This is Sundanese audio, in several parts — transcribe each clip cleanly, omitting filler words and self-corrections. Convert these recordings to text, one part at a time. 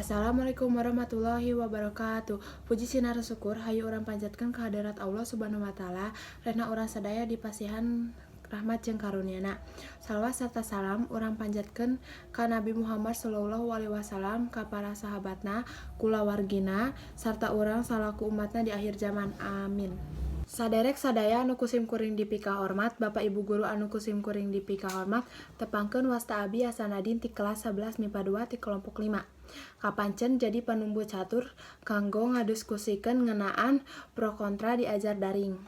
Assalamualaikum warahmatullahi wabarakatuh. Puji sinareng syukur hayu urang panjatkeun kehadirat Allah Subhanahu wa Taala, rena urang sadaya dipasihan rahmat jeung karunia. Salawat serta salam urang panjatkeun ka Nabi Muhammad sallallahu alaihi wasallam, ka para sahabatna, kulawargina, sarta urang salaku umatna di akhir zaman. Amin. Saderek sadaya anu ku sim kuring dipikahormat, Bapak Ibu guru anu ku sim kuring dipikahormat, tepangkeun wasta abi Hasanadin ti kelas 11 MIPA 2 ti kelompok 5. Kapancen jadi panumbu catur kanggo ngadiskusikeun ngeunaan pro kontra diajar daring.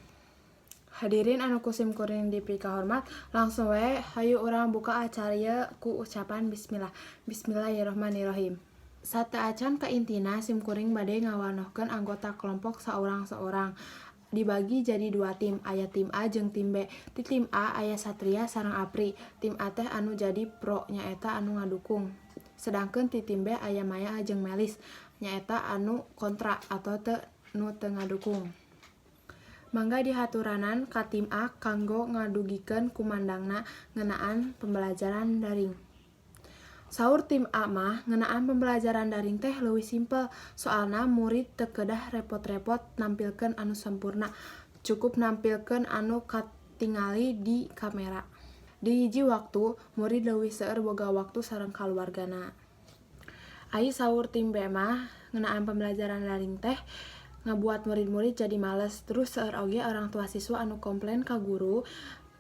Hadirin anu ku sim kuring dipikahormat, langsung we hayu urang buka acara ieu ku ucapan bismillah. Bismillahirrahmanirrahim. Sateuacan ka intina, sim kuring bade ngawanohkeun anggota kelompok saurang-saurang. Dibagi jadi dua tim, aya tim A jeung tim B. Ti tim A aya Satria sareng Apri. Tim A teh anu jadi pro, nyaeta anu ngadukung. Sedangkeun ti tim B aya Maya jeung Melis, nyaeta anu kontra atau teu nu teu ngadukung. Mangga dihaturanan ka tim A kanggo ngadugikeun kumandangna ngeunaan pembelajaran daring. Saur tim A mah, ngeunaan pembelajaran daring teh leuwih simpel, soalna murid teu kedah repot-repot nampilkeun anu sampurna, cukup nampilkeun anu katingali di kamera. Di hiji waktu, murid leuwih seueur boga waktu sareng kaluargana. Ari saur tim B mah, ngeunaan pembelajaran daring teh ngabuat murid-murid jadi males, terus seueur oge orang tua siswa anu komplain ka guru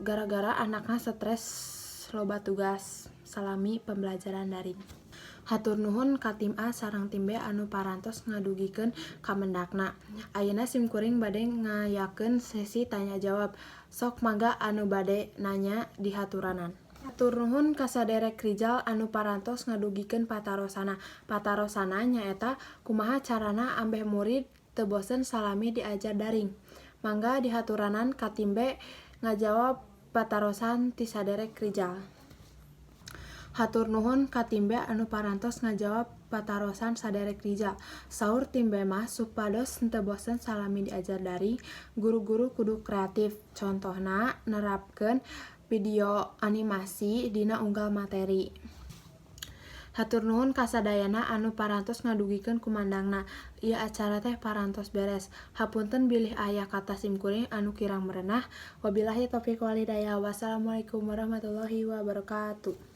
gara-gara anakna stres loba tugas salami pembelajaran daring. Hatur nuhun ka tim A sareng tim B anu parantos ngadugikeun kamendakna. Ayeuna sim kuring bade ngayakeun sesi tanya jawab. Sok mangga anu bade nanya dihaturanan. Hatur nuhun ka saderek Rijal anu parantos ngadugikeun patarosanna. Patarosanna nyaeta kumaha carana ambeh murid teu bosen salami diajar daring. Mangga dihaturanan ka tim B ngajawab patarosan ti saderek Rijal. Hatur nuhun ka tim B anu parantos ngajawab patarosan saderek Rijal. Saur tim B mah, supados henteu bosen salami diajar daring, guru-guru kudu kreatif, contohna nerapkeun video animasi dina unggal materi. Hatur nuhun ka sadayana anu parantos ngadugikeun kumandangna. Ieu acara teh parantos beres. Hapunten bilih aya kata simkuring anu kirang merenah. Wabillahi taufiq wal hidayah. Wassalamualaikum warahmatullahi wabarakatuh.